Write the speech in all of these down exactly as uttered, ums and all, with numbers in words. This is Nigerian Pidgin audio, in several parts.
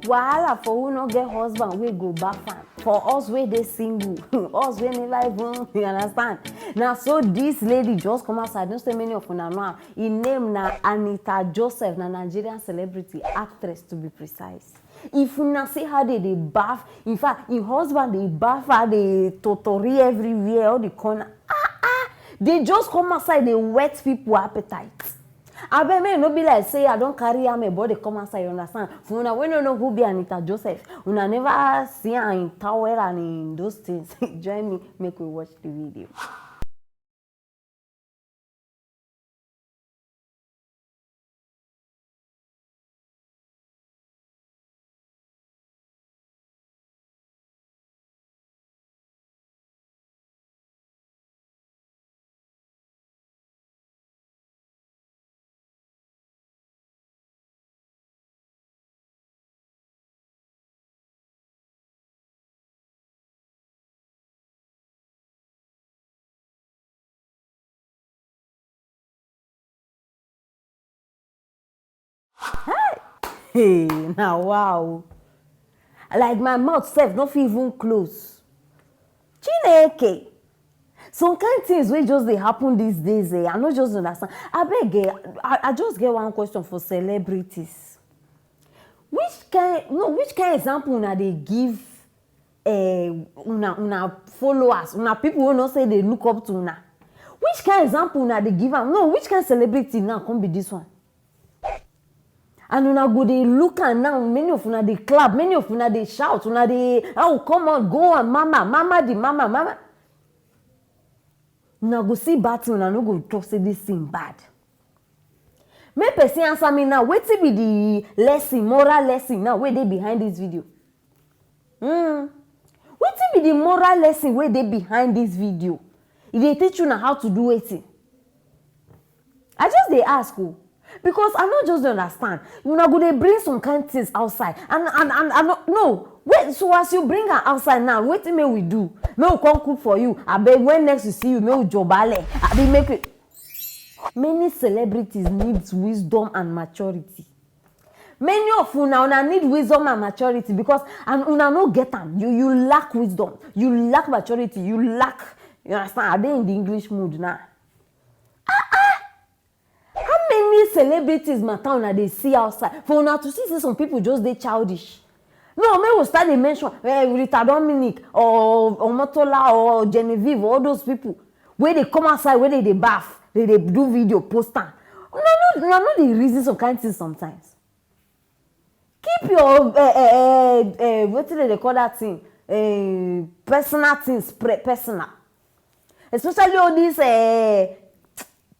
Wahala for who no get husband wey go baff am. For us wey dey single, us wey never even, you understand? Na so this lady just come outside. No say many of una know am. Im name na Anita Joseph, na Nigerian celebrity, actress to be precise. If una see how they dey baff, in fact, im husband dey baff her, dey totori everywhere, all the corner. Ah ah, they just come outside, dey whet people appetite. Abeg, make e no be like say I don carry am, but dey come outside, you understand? For una wey no know who be Anita Joseph, una never see am in towel and in those things. Join me, make we watch the video. Hey, na wow. Like my mouth sef no fit even close. Chineke. Some kind things wey just dey happen these days, eh, I no just understand. Abeg, eh, I, I just get one question for celebrities. Which kind, no, which kind example una dey give, eh, una, una followers, una people wey know say dey look up to una? Which kind example una dey give am? No, which kind celebrity now come be this one? And una go dey look am now, many of una dey clap, many of una dey shout, una dey, "Oh, come on, go on, mama, mama the mama, mama." Una go see bad thing, una no go talk say this thing bad. Make person answer me now, wetin be the lesson, moral lesson now wey dey behind this video? Hmm. Wetin be the moral lesson wey dey behind this video? E dey teach una how to do wetin? I just dey ask o, because I no just dey understand. Una go dey bring some kind things outside, and, and, and I no, no. Wait, so as you bring am outside now, wetin make we do? Make we come cook for you? Abeg, when next we see you, make we jobale? Abi make we, many celebrities need wisdom and maturity. Many of una, una need wisdom and maturity, because and una no get am. You, you lack wisdom, you lack maturity, you lack, you understand? I dey in the English mood now. How many celebrities matter una dey see outside? For una to see say some people just dey childish. No, make we start dey mention, eh, Rita Dominic or Omotola or Genevieve, all those people wey dey come outside, wey dey dey baff, dey dey do video, post am. Una no, una no dey reason some kind things sometimes. Keep your, eh, eh, eh, eh, wetin dem dey call that thing? Eh, personal things pre-, personal. Especially all these, eh,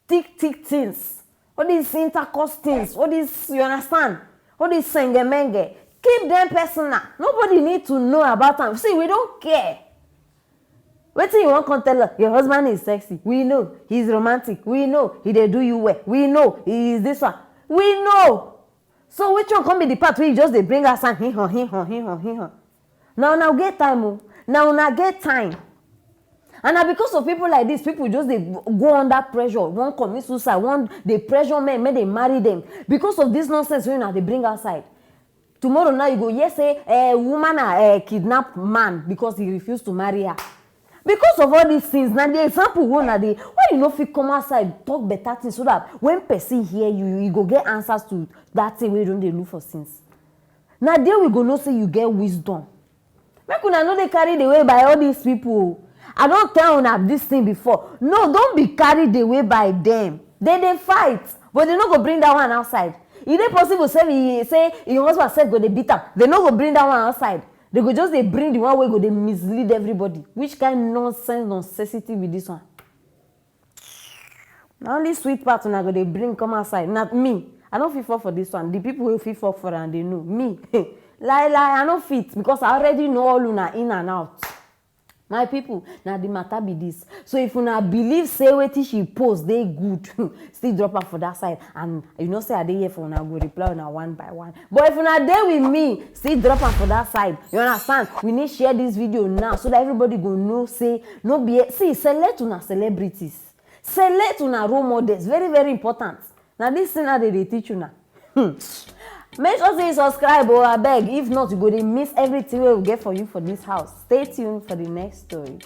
thick, thick things, all these intercourse things, all these, you understand? All these sengemenge. Keep them personal. Nobody need to know about am. See, we don't care. Wetin you wan come tell us? Your husband is sexy. We know. He's romantic. We know. He dey do you well. We know. He is this one. We know. So which one come be the part wey you just dey bring outside? Hee haw, hee haw, hee haw, hee haw. Na una get time o. Na una get time. And na because of people like this, people just dey go under pressure, wan commit suicide, wan dey pressure men make dem marry dem because of this nonsense wey una dey bring outside. Tomorrow now you go hear say, eh, woman, eh, kidnap man because he refuse to marry her. Because of all these things, na the example wey una dey, why you no fit come outside talk better things so that when person hear you, you go get answers to that thing wey you don dey look for since? Na there we go know say you get wisdom. Make una no dey carried away by all these people o. I don tell una this thing before. No, don't be carried away by them. They dey fight, but they no go bring that one outside. E dey possible say e, say im husband sef go dey beat am. They no go bring that one outside. They go just dey bring the one wey go dey mislead everybody. Which kind nonsense, nonsensity be this one? Na only sweet part una go dey bring come outside. Na me, I no fit fall for this one. The people wey fit fall for am, they know. Me, lie, lie, I no fit, because I already know all una in and out. My people, na the matter be this. So if una believe say wetin she post dey good, still drop am for that side. And you know say I dey here for una, go reply una one by one. But if una dey with me, still drop am for that side. You understand? We need share this video now so that everybody go know say no be, see, select una celebrities. Select una role models. Very, very important. Na this thing na dey dey teach una. Hmm. Make sure say you subscribe o, abeg. If not, you go dey miss everything wey we get for you for this house. Stay tuned for the next story.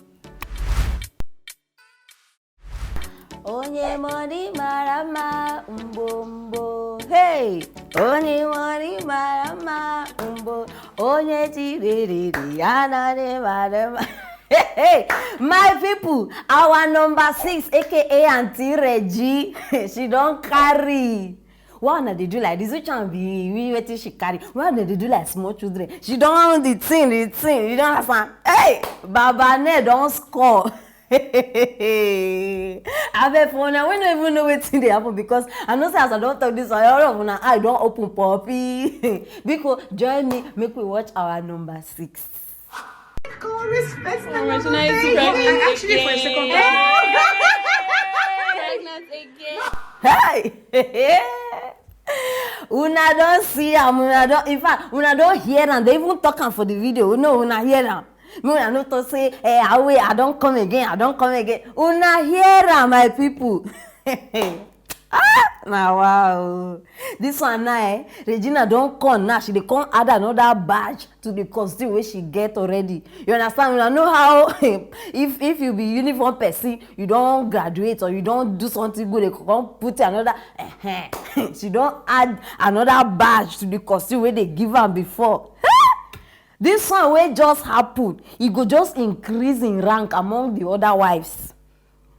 Onye money mara mma mgbo mgbo. Hey! Onye money mara mma mgbo. Onye tiberiri anadị mara mma. Hey, hey, my people, our number six, A K A Auntie Reggie, she don carry. Why una dey do like this? Which one be we wetin she carry? Why una dey do like small children? She don the thing, the thing. You don understand? Hey, Baba Ne don score. Abeg, for una wey no even know wetin dey happen, because I know say as I don talk this one, all of una eye don open poppy. Biko, join me, make we watch our number six. Original is pregnant. I actually for a second time. Pregnant again. Hey! Una don see am, una don, in fact, una don hear am. They even talk am for the video. No, una hear am. Me, una no talk say, eh, I wait, I don come again, I don come again. Una hear am, my people. Ah, na wow. This one now, eh, Regina don come now. She dey come add another badge to the costume wey she get already. You understand? Una know how if if you be uniform person, you don graduate or you don do something good, they come put another. She don add another badge to the costume wey they give am before. This one wey just happen, e go just increase in rank among the other wives.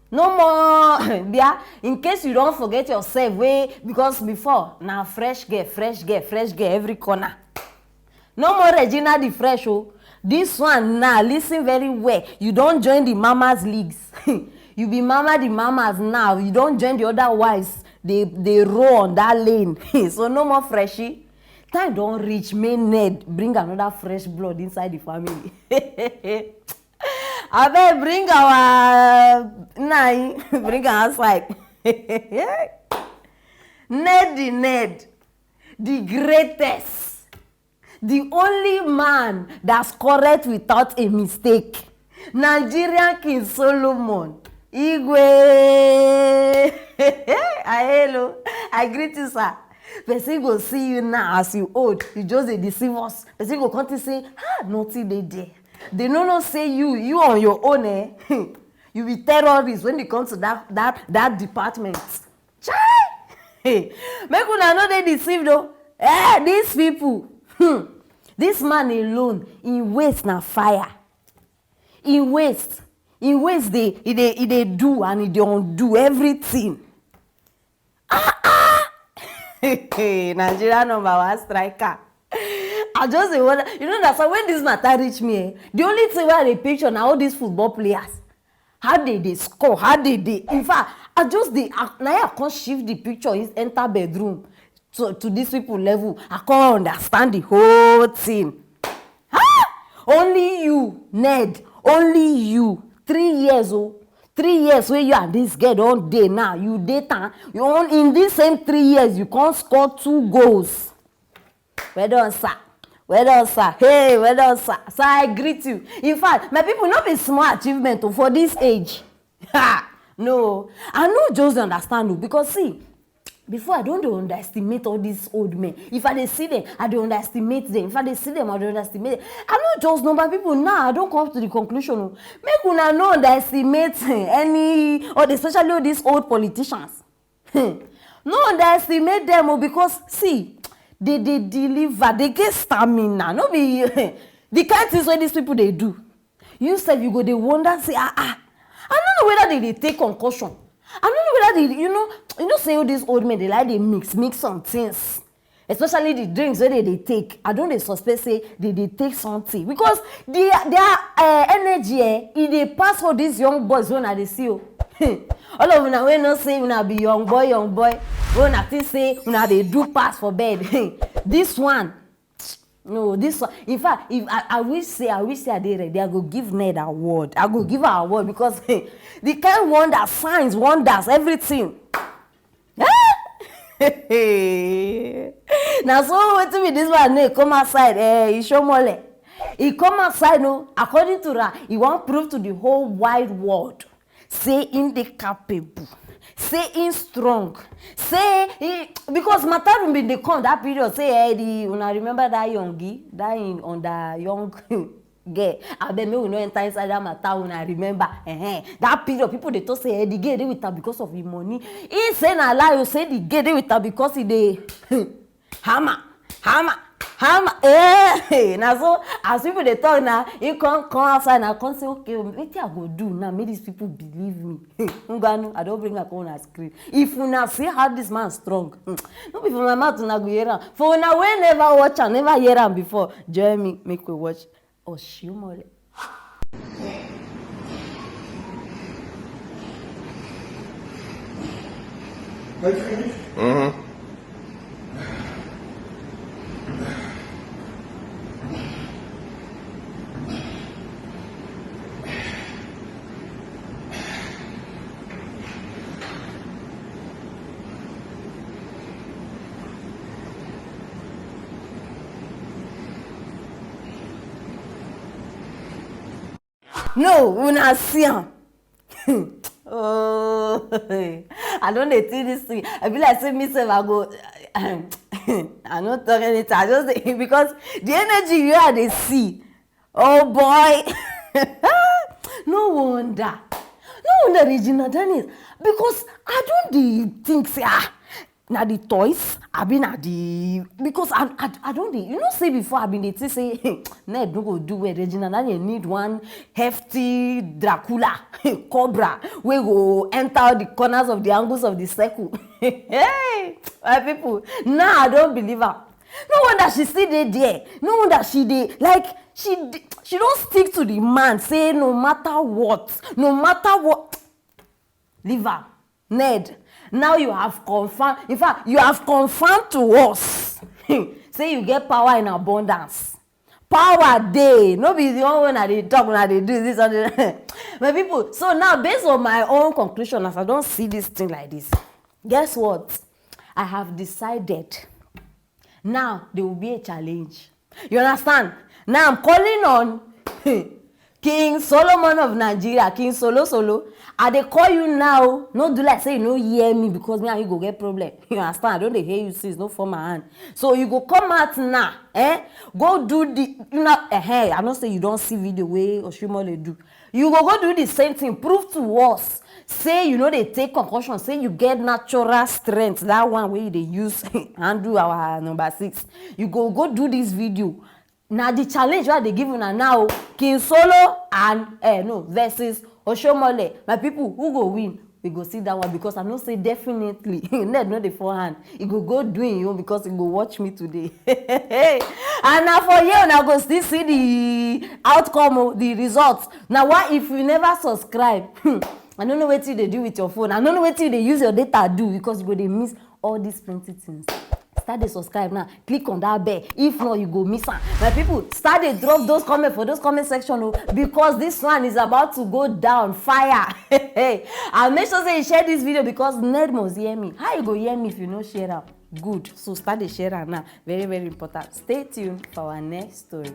No more bia, in case you don forget yourself, wey, because before na fresh girl, fresh girl, fresh girl every corner. No more Regina the fresh o. This one now, listen very well. You don join the mamas leagues. You be mama the mamas now. You don join the other wives. They they roll on that lane. So no more freshie. Time don reach, make Ned bring another fresh blood inside the family. Abeg, bring our nai, bring am outside. Ned the Ned, the greatest, the only man that's correct without a mistake. Nigerian King Solomon Igwe. Hello, I greet you, sir. Person go see you now as you old, you just dey deceive us. Person go come think say, ah, nothing dey there. They no know say you, you on your own, eh? You be terrorist when it comes to that that that department. Chai! Hey, make una no dey deceived o. Eh, these people. Hmm. This man alone, im waist na fire. Im waist, im waist dey, e dey, e dey do and e dey undo everything. Ah ah! Nigeria number one striker. I just dey wonder, you know that, so when this matter reach me, eh, the only thing wey I dey picture na all these football players. How they dey score, how they dey. In fact, I just dey, I, na I come shift the picture, is enter bedroom to, to these people level. I come understand the whole thing. Ah! Only you, Ned, only you. Three years, oh, three years wey you and this girl don dey now, you dey town. You on in this same three years, you come score two goals. Well done, sir. Well done, sir. Hey, well done, sir. Sir, I greet you. In fact, my people, no be small achievement o for this age. Ha! No, I no just dey understand o, because see, before I don dey underestimate all these old men. If I dey see them, I dey underestimate them. If I dey see them, I dey underestimate them. I no just know, my people, now I don come to the conclusion o. Make una no underestimate any, or especially all these old politicians. Hmm. No underestimate them o, because see, they dey deliver, they get stamina. No be the kind things wey these people dey do. You sef, you go dey wonder say, ah ah, I no know whether they dey take concussion. I no know whether they, you know, you know say all these old men dey like dey mix mix some things, especially the drinks wey they dey take. I don dey suspect say they dey take something, because their their uh, energy, eh, e dey pass all these young boys wey una dey see o. All of una wey know say una be young boy, young boy, wey una think say una dey do pass for bed. This one, no, this one, in fact, if I, I wish say, I wish say I dey ready, I go give Ned award. I go give her award because the kind wonder, signs, wonders, everything. Na so wetin be this one name come outside, eh, Ishomole. He come outside, no, according to her, he wan prove to the whole wide world say him dey capable, Say him strong. Say he, because Matarum bin dey come that period, say eh, the, una remember that young gi, that in on the young girl. Abeg, make we no enter inside that matter, una remember. Eh, that period, people dey talk say eh, the girl dey with her because of him money. He say na lie o, say the girl dey with her because he dey hammer, hammer, hammer. Eh, na so as people dey talk na, he come come outside na come say, okay, wetin I go do now make these people believe me? Nganu, I don bring am come una screen. If una see how this man strong, hmm, no be for my mouth una go hear am. For una wey never watch am, never hear am before, join me make we watch Oshiomole. Mm-hmm. No, una see am. Oh, I don dey see this thing. I be like say me sef I go. I no talk anything. I just dey because the energy wey I dey see. Oh boy. No wonder. No wonder Regina Daniels, because I don dey think say ah, na the toys abi na the, because I, I, I don dey, you know say before I bin dey think say Ned no go do well, Regina Daniel need one hefty Dracula, cobra wey go enter all the corners of the angles of the circle. Hey, my people, now I don believe am. No wonder she still dey there. No wonder she dey like she dey, she don stick to the man say no matter what, no matter what. Leave am. Ned, now you have confirmed, in fact, you have confirmed to us say you get power in abundance. Power dey, no be the one wey una dey talk, una dey do this one. My people, so now based on my own conclusion, as I don see this thing like this, guess what? I have decided now there will be a challenge. You understand? Now I'm calling on King Solomon of Nigeria, King Solo Solo. I dey call you now. No do like say you no hear me because me and you go get problem. You understand? I don dey hear you since, no form my hand. So you go come out now, eh? Go do the, you know, eh, eh, I know say you don see video wey Oshimole do. You go go do the same thing, prove to us say you no dey take concussion, say you get natural strength, that one wey you dey use handle our number six. You go go do this video. Na the challenge wey I dey give una now, King Solo and eh, no, versus Oshomole. My people, who go win? We go see that one because I know say definitely Ned no dey fall hand. He go go do him own because he go watch me today. And na for here una go still see the outcome, oh, the results. Na why if you never subscribe, I no know wetin you dey do with your phone. I no know wetin you dey use your data do because you go dey miss all these plenty things. Start dey subscribe now. Click on that bell. If not, you go miss am. My people, start dey drop those comments for those comment section, oh, because this one is about to go down fire. And make sure say you share this video because Ned must hear me. How you go hear me if you no share am? Good. So start dey share am now. Very, very important. Stay tuned for our next story.